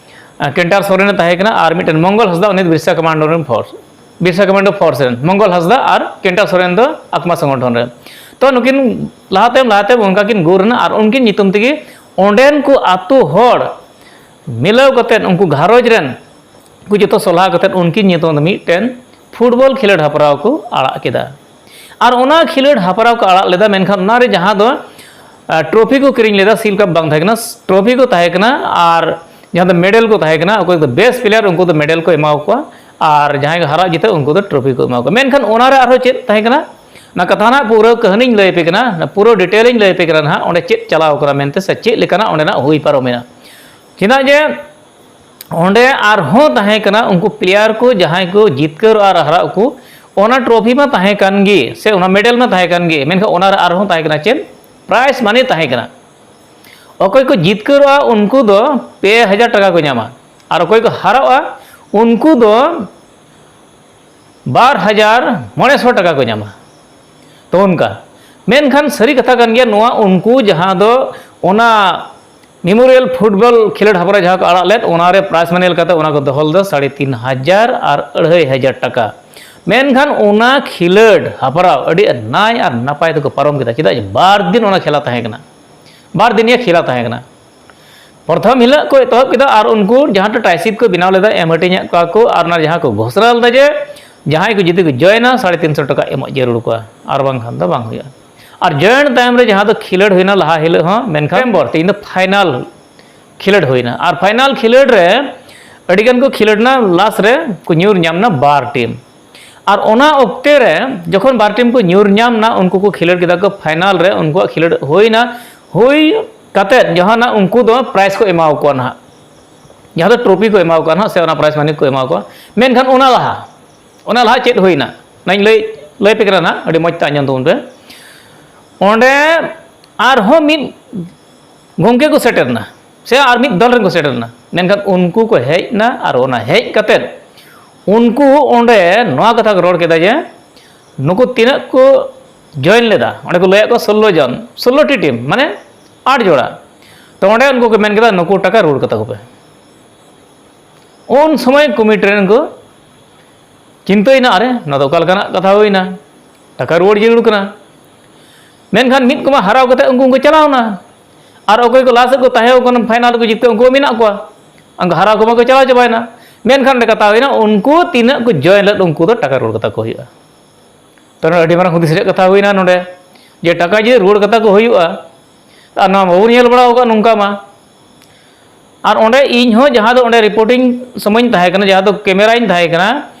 ᱟᱨ, ᱠᱮᱱᱴᱟᱨ ᱥᱚᱨᱮᱱ ᱮ ᱛᱟᱦᱮᱸ ᱠᱟᱱᱟ ᱟᱨ ᱢᱤᱫᱴᱮᱱ ᱢᱚᱝᱜᱚᱞ ᱦᱟᱸᱥᱫᱟ, ᱩᱱᱤ ᱫᱚ ᱵᱤᱨᱥᱟ ᱠᱚᱢᱟᱱᱰᱳ ᱨᱮᱱ ᱯᱷᱳᱨᱥ, ᱵᱤᱨᱥᱟ ᱠᱚᱢᱟᱱᱰᱳ ᱯᱷᱳᱨᱥ ᱨᱮᱱ ᱢᱚᱝᱜᱚᱞ ᱦᱟᱸᱥᱫᱟ ᱟᱨ ᱠᱮᱱᱴᱟᱨ ᱥᱚᱨᱮᱱ ᱫᱚ ᱟᱠᱢᱟ ᱥᱚᱝᱜᱚᱴᱷᱚᱱ ᱨᱮᱱ᱾ ᱛᱚ ᱱᱩᱠᱤᱱ ᱞᱟᱦᱟᱛᱮ ᱞᱟᱦᱟᱛᱮ ᱚᱱᱠᱟ ᱠᱤᱱ ᱜᱩᱨ ᱮᱱᱟ ᱟᱨ ᱩᱱᱠᱤᱱ ᱧᱩᱛᱩᱢ ᱛᱮᱜᱮ ᱚᱸᱰᱮᱱ ᱠᱚ ᱟᱛᱳ ᱦᱚᱲ ᱢᱤᱞᱟᱹᱣ ᱠᱟᱛᱮᱫ, ᱩᱱᱠᱩ ᱜᱷᱟᱨᱚᱸᱡᱽ ᱨᱮᱱ ᱠᱚ ᱡᱚᱛᱚ ᱥᱚᱞᱦᱟ ᱠᱟᱛᱮᱫ ᱩᱱᱠᱤᱱ ᱧᱩᱛᱩᱢ ᱛᱮ ᱢᱤᱫᱴᱮᱱ ᱯᱷᱩᱴᱵᱚᱞ ᱠᱷᱮᱞᱳᱰ ᱦᱮᱯᱨᱟᱣ ᱠᱚ ᱟᱲᱟᱜ ᱠᱮᱫᱟ᱾ ᱟᱨ ᱚᱱᱟ ᱠᱷᱮᱞᱳᱰ ᱦᱮᱯᱨᱟᱣ ᱠᱚ ᱟᱲᱟᱜ ᱞᱮᱫᱟ, ᱢᱮᱱᱠᱷᱟᱱ ᱚᱱᱟ ᱨᱮ ᱡᱟᱦᱟᱸ ᱫᱚ, ᱟᱨ, ᱴᱨᱚᱯᱷᱤ ᱠᱚ ᱠᱤᱨᱤᱧ ᱞᱮᱫᱟ, ᱥᱤᱞ ᱠᱟᱯ ᱵᱟᱝ ᱛᱟᱦᱮᱸ ᱠᱟᱱᱟ, ᱴᱨᱚᱯᱷᱤ ᱠᱚ ᱛᱟᱦᱮᱸ ᱠᱟᱱᱟ, ᱟᱨ ᱡᱟᱦᱟᱸ ᱫᱚ ᱢᱮᱰᱮᱞ ᱠᱚ ᱛᱟᱦᱮᱸ ᱠᱟᱱᱟ, ᱚᱠᱚᱭ ᱫᱚ ᱵᱮᱥᱴ ᱯᱞᱮᱭᱟᱨ ᱩᱱᱠᱩ ᱫᱚ ᱢᱮᱰᱮᱞ ᱠᱚ ᱮᱢᱟ ᱠᱚᱣᱟ, ᱟᱨ ᱡᱟᱦᱟᱸᱭ ᱠᱚ ᱦᱟᱨᱟᱜ ᱡᱤᱛᱟᱹᱜ ᱩᱱᱠᱩ ᱫᱚ ᱴᱨᱚᱯᱷᱤ ᱠᱚ ᱮᱢᱟ ᱠᱚᱣᱟ᱾ ᱢᱮᱱᱠᱷᱟᱱ ᱚᱱᱟ ᱨᱮ ᱟᱨᱦᱚᱸ ᱪᱮᱫ ᱛᱟᱦᱮᱸ ᱠᱟᱱᱟ, ᱚᱱᱟ ᱠᱟᱛᱷᱟ ᱱᱟᱜ ᱯᱩᱨᱟᱹ ᱠᱟᱹᱦᱱᱤᱧ ᱞᱟᱹᱭ ᱟᱯᱮ ᱠᱟᱱᱟ, ᱯᱩᱨᱟᱹ ᱰᱤᱴᱮᱞ ᱤᱧ ᱞᱟᱹᱭ ᱟᱯᱮ ᱠᱟᱱᱟ ᱱᱟᱦᱟᱜ, ᱚᱸᱰᱮ ᱪᱮᱫ ᱪᱟᱞᱟᱣ ᱠᱟᱱᱟ ᱢᱮᱱᱛᱮ ᱥᱮ ᱪᱮᱫ ᱞᱮᱠᱟᱱᱟᱜ ᱚᱸᱰᱮᱱᱟᱜ ᱦᱩᱭ ᱯᱟᱨᱚᱢᱮᱱᱟ᱾ ᱪᱮᱫᱟᱜ ᱡᱮ ᱚᱸᱰᱮ ᱟᱨᱦᱚᱸ ᱛᱟᱦᱮᱸ ᱠᱟᱱᱟ ᱩᱱᱠᱩ ᱯᱞᱮᱭᱟᱨ ᱠᱚ ᱡᱟᱦᱟᱸᱭ ᱠᱚ ᱡᱤᱛᱠᱟᱹᱨᱚᱜᱼᱟ ᱟᱨ ᱦᱟᱨᱟᱜ ᱟᱠᱚ, ᱚᱱᱟ ᱴᱨᱚᱯᱷᱤ ᱢᱟ ᱛᱟᱦᱮᱸ ᱠᱟᱱ ᱜᱮ ᱥᱮ ᱚᱱᱟ ᱢᱮᱰᱮᱞ ᱢᱟ ᱛᱟᱦᱮᱸ ᱠᱟᱱ ᱜᱮ, ᱢᱮᱱᱠᱷᱟᱱ ᱚᱱᱟ ᱨᱮ ᱟᱨᱦᱚᱸ ᱛᱟᱦᱮᱸ ᱠᱟᱱᱟ ᱪᱮᱫ? ᱯᱨᱟᱭᱤᱡᱽ ᱢᱟᱱᱤ ᱛᱟᱦᱮᱸ ᱠᱟᱱᱟ᱾ ᱚᱠᱚᱭ ᱠᱚ ᱡᱤᱛᱠᱟᱹᱨᱚᱜᱼᱟ ᱩᱱᱠᱩ ᱫᱚ ᱯᱮ ᱦᱟᱡᱟᱨ ᱴᱟᱠᱟ ᱠᱚ ᱧᱟᱢᱟ, ᱟᱨ ᱚᱠᱚᱭ ᱠᱚ ᱦᱟᱨᱟᱜᱼᱟ ᱩᱱᱠᱩ ᱫᱚ ᱵᱟᱨ ᱦᱟᱡᱟᱨ ᱢᱚᱬᱮ ᱥᱚ ᱴᱟᱠᱟ ᱠᱚ ᱧᱟᱢᱟ᱾ ᱛᱚ ᱚᱱᱠᱟ, ᱢᱮᱱᱠᱷᱟᱱ ᱥᱟᱹᱨᱤ ᱠᱟᱛᱷᱟ ᱠᱟᱱ ᱜᱮᱭᱟ, ᱱᱚᱣᱟ ᱩᱱᱠᱩ ᱡᱟᱦᱟᱸ ᱫᱚ ᱚᱱᱟ ᱢᱮᱢᱳᱨᱤᱭᱟᱞ ᱯᱷᱩᱴᱵᱚᱞ ᱠᱷᱮᱞᱳᱰ ᱦᱮᱯᱨᱟᱣ ᱡᱟᱦᱟᱸ ᱠᱚ ᱟᱲᱟᱜ ᱞᱮᱫ, ᱚᱱᱟ ᱨᱮ ᱯᱨᱟᱭᱤᱡᱽ ᱢᱟᱱᱤ ᱞᱮᱠᱟᱛᱮ ᱚᱱᱟ ᱠᱚ ᱫᱚᱦᱚ ᱞᱮᱫᱟ ᱥᱟᱲᱮ ᱛᱤᱱ ᱦᱟᱡᱟᱨ ᱟᱨ ᱟᱹᱲᱦᱟᱹᱭ ᱦᱟᱡᱟᱨ ᱴᱟᱠᱟ᱾ ᱢᱮᱱᱠᱷᱟᱱ ᱚᱱᱟ ᱠᱷᱮᱞᱳᱰ ᱦᱮᱯᱨᱟᱣ ᱟᱹᱰᱤ ᱱᱟᱭ ᱟᱨ ᱱᱟᱯᱟᱭ ᱛᱮᱠᱚ ᱯᱟᱨᱚᱢ ᱠᱮᱫᱟ, ᱪᱮᱫᱟᱜ ᱡᱮ ᱵᱟᱨ ᱫᱤᱱ ᱚᱱᱟ ᱠᱷᱮᱞᱟ ᱛᱟᱦᱮᱸ ᱠᱟᱱᱟ, ᱵᱟᱨ ᱫᱤᱱᱤᱭᱟ ᱠᱷᱮᱞᱟ ᱛᱟᱦᱮᱸ ᱠᱟᱱᱟ᱾ ᱯᱨᱚᱛᱷᱚᱢ ᱦᱤᱞᱳᱜ ᱠᱚ ᱮᱛᱚᱦᱚᱵ ᱠᱮᱫᱟ ᱟᱨ ᱩᱱᱠᱩ ᱡᱟᱦᱟᱸ ᱴᱟᱭᱥᱤᱯ ᱠᱚ ᱵᱮᱱᱟᱣ ᱞᱮᱫᱟ, ᱮᱢ ᱦᱟᱹᱴᱤᱧᱟᱫ ᱠᱚᱣᱟ ᱠᱚ ᱟᱨ ᱚᱱᱟ ᱡᱟᱦᱟᱸ ᱠᱚ ᱜᱷᱳᱥᱱᱟ ᱞᱮᱫᱟ ᱡᱮ ᱡᱟᱦᱟᱸᱭ ᱠᱚ ᱡᱩᱫᱤ ᱠᱚ ᱡᱚᱭᱮᱱᱟ, ᱥᱟᱲᱮ ᱛᱤᱱ ᱥᱚ ᱴᱟᱠᱟ ᱮᱢᱚᱜ ᱡᱟᱹᱨᱩᱲ ᱠᱚᱣᱟ, ᱟᱨ ᱵᱟᱝᱠᱷᱟᱱ ᱫᱚ ᱵᱟᱝ ᱦᱩᱭᱩᱜᱼᱟ᱾ ᱟᱨ ᱡᱚᱭᱮᱱ ᱛᱟᱭᱚᱢ ᱨᱮ ᱡᱟᱦᱟᱸ ᱫᱚ ᱠᱷᱮᱞᱳᱰ ᱦᱩᱭᱱᱟ ᱞᱟᱦᱟ ᱦᱤᱞᱳᱜ ᱦᱚᱸ, ᱢᱮᱱᱠᱷᱟᱱ ᱱᱚᱵᱷᱮᱢᱵᱚᱨ ᱛᱮᱦᱮᱧ ᱫᱚ ᱯᱷᱟᱭᱱᱟᱞ ᱠᱷᱮᱞᱳᱰ ᱦᱩᱭᱱᱟ᱾ ᱟᱨ ᱯᱷᱟᱭᱱᱟᱞ ᱠᱷᱮᱞᱳᱰ ᱨᱮ ᱟᱹᱰᱤ ᱜᱟᱱ ᱠᱚ ᱠᱷᱮᱞᱳᱰ ᱮᱱᱟ, ᱞᱟᱥ ᱨᱮ ᱠᱚ ᱧᱩᱨ ᱧᱟᱢ ᱮᱱᱟ ᱵᱟᱨ ᱴᱤᱢ᱾ ᱟᱨ ᱚᱱᱟ ᱚᱠᱛᱮ ᱨᱮ ᱡᱚᱠᱷᱚᱱ ᱵᱟᱨ ᱴᱤᱢ ᱠᱚ ᱧᱩᱨ ᱧᱟᱢ ᱮᱱᱟ, ᱩᱱᱠᱩ ᱠᱚ ᱠᱷᱮᱞᱳᱰ ᱠᱮᱫᱟ ᱠᱚ ᱯᱷᱟᱭᱱᱟᱞ ᱨᱮ, ᱩᱱᱠᱩᱣᱟᱜ ᱠᱷᱮᱞᱳᱰ ᱦᱩᱭᱱᱟ᱾ ᱦᱩᱭ ᱠᱟᱛᱮᱫ ᱡᱟᱦᱟᱱᱟᱜ ᱩᱱᱠᱩ ᱫᱚ ᱯᱨᱟᱭᱤᱡᱽ ᱠᱚ ᱮᱢᱟ ᱠᱚᱣᱟ ᱱᱟᱦᱟᱜ, ᱡᱟᱦᱟᱸ ᱫᱚ ᱴᱨᱚᱯᱷᱤ ᱠᱚ ᱮᱢᱟ ᱠᱚᱣᱟ ᱱᱟᱦᱟᱜ, ᱥᱮ ᱚᱱᱟ ᱯᱨᱟᱭᱤᱡᱽ ᱢᱟᱱᱤ ᱠᱚ ᱮᱢᱟ ᱠᱚᱣᱟ᱾ ᱢᱮᱱᱠᱷᱟᱱ ᱚᱱᱟ ᱞᱟᱦᱟ, ᱚᱱᱟ ᱞᱟᱦᱟ ᱪᱮᱫ ᱦᱩᱭᱱᱟ, ᱚᱱᱟᱧ ᱞᱟᱹᱭ, ᱞᱟᱹᱭ ᱯᱮ ᱠᱟᱱᱟ ᱱᱟᱦᱟᱜ, ᱟᱹᱰᱤ ᱢᱚᱡᱽ ᱛᱮ ᱟᱸᱡᱚᱢ ᱛᱟᱵᱚᱱ ᱯᱮ᱾ ᱚᱸᱰᱮ ᱟᱨᱦᱚᱸ ᱢᱤᱫ ᱜᱚᱢᱠᱮ ᱠᱚ ᱥᱮᱴᱮᱨ ᱮᱱᱟ, ᱥᱮ ᱟᱨ ᱢᱤᱫ ᱫᱚᱞ ᱨᱮᱱ ᱠᱚ ᱥᱮᱴᱮᱨ ᱮᱱᱟ, ᱢᱮᱱᱠᱷᱟᱱ ᱩᱱᱠᱩ ᱠᱚ ᱦᱮᱡ ᱮᱱᱟ ᱟᱨ ᱚᱱᱟ ᱦᱮᱡ ᱠᱟᱛᱮᱫ ᱩᱱᱠᱩ ᱚᱸᱰᱮ ᱱᱚᱣᱟ ᱠᱟᱛᱷᱟ ᱠᱚ ᱨᱚᱲ ᱠᱮᱫᱟ ᱡᱮ ᱱᱩᱠᱩ ᱛᱤᱱᱟᱹᱜ ᱠᱚ ᱡᱚᱭᱮᱱ ᱞᱮᱫᱟ, ᱚᱸᱰᱮ ᱠᱚ ᱞᱟᱹᱭᱟᱫ ᱠᱚᱣᱟ ᱥᱳᱞᱞᱳ ᱡᱚᱱ, ᱥᱳᱞᱞᱳ ᱴᱤ ᱴᱤᱢ, ᱢᱟᱱᱮ ᱟᱴ ᱡᱚᱲᱟ᱾ ᱛᱚ ᱚᱸᱰᱮ ᱩᱱᱠᱩ ᱠᱚ ᱢᱮᱱ ᱠᱮᱫᱟ, "ᱱᱩᱠᱩ ᱴᱟᱠᱟ ᱨᱩᱣᱟᱹᱲ ᱠᱟᱛᱟ ᱠᱚᱯᱮ᱾" ᱩᱱ ᱥᱚᱢᱚᱭ ᱠᱚᱢᱤᱴᱤ ᱨᱮᱱ ᱠᱚ ᱪᱤᱱᱛᱟᱹᱭᱮᱱᱟ, "ᱟᱨᱮ, ᱱᱚᱣᱟ ᱫᱚ ᱚᱠᱟ ᱞᱮᱠᱟᱱᱟᱜ ᱠᱟᱛᱷᱟ ᱦᱩᱭᱱᱟ? ᱴᱟᱠᱟ ᱨᱩᱣᱟᱹᱲ ᱡᱟᱹᱨᱩᱲ ᱠᱟᱱᱟ᱾" ᱢᱮᱱᱠᱷᱟᱱ ᱢᱤᱫ ᱠᱚᱢᱟ ᱦᱟᱨᱟᱣ ᱠᱟᱛᱮ ᱩᱱᱠᱩ ᱠᱚ ᱪᱟᱞᱟᱣᱱᱟ, ᱟᱨ ᱚᱠᱚᱭ ᱠᱚ ᱞᱟᱦᱟ ᱥᱮᱫ ᱠᱚ ᱛᱟᱦᱮᱸ ᱠᱟᱱᱟ, ᱯᱷᱟᱭᱱᱟᱞ ᱨᱮᱠᱚ ᱡᱤᱛᱠᱟᱹᱨ, ᱩᱱᱠᱩ ᱢᱮᱱᱟᱜ ᱠᱚᱣᱟ, ᱩᱱᱠᱩ ᱦᱟᱨᱟᱣ ᱠᱚᱢᱟ ᱠᱚ ᱪᱟᱞᱟᱣ ᱪᱟᱵᱟᱭᱮᱱᱟ᱾ ᱢᱮᱱᱠᱷᱟᱱ ᱚᱸᱰᱮ ᱠᱟᱛᱷᱟ ᱦᱩᱭᱱᱟ, ᱩᱱᱠᱩ ᱛᱤᱱᱟᱹᱜ ᱠᱚ ᱡᱚᱭᱮᱱ ᱞᱮᱫ, ᱩᱱᱠᱩ ᱫᱚ ᱴᱟᱠᱟ ᱨᱩᱣᱟᱹᱲ ᱠᱟᱛᱟ ᱠᱚ ᱦᱩᱭᱩᱜᱼᱟ᱾ ᱛᱚ ᱱᱚᱰᱮ ᱟᱹᱰᱤ ᱢᱟᱨᱟᱝ ᱦᱩᱫᱤᱥ ᱨᱮᱭᱟᱜ ᱠᱟᱛᱷᱟ ᱦᱩᱭᱱᱟ ᱱᱚᱰᱮ, ᱡᱮ ᱴᱟᱠᱟ ᱡᱩᱫᱤ ᱨᱩᱣᱟᱹᱲ ᱠᱟᱛᱟ ᱠᱚ ᱦᱩᱭᱩᱜᱼᱟ, ᱟᱨ ᱱᱚᱣᱟ ᱵᱟᱵᱚᱱ ᱧᱮᱞ ᱵᱟᱲᱟ ᱟᱠᱟᱫ ᱱᱚᱝᱠᱟ ᱢᱟ᱾ ᱟᱨ ᱚᱸᱰᱮ ᱤᱧ ᱦᱚᱸ ᱡᱟᱦᱟᱸ ᱫᱚ ᱚᱸᱰᱮ ᱨᱤᱯᱳᱨᱴᱤᱝ ᱥᱚᱢᱚᱭᱤᱧ ᱛᱟᱦᱮᱸ ᱠᱟᱱᱟ, ᱡᱟᱦᱟᱸ ᱫᱚ ᱠᱮᱢᱮᱨᱟᱧ ᱛᱟᱦᱮᱸ ᱠᱟᱱᱟ,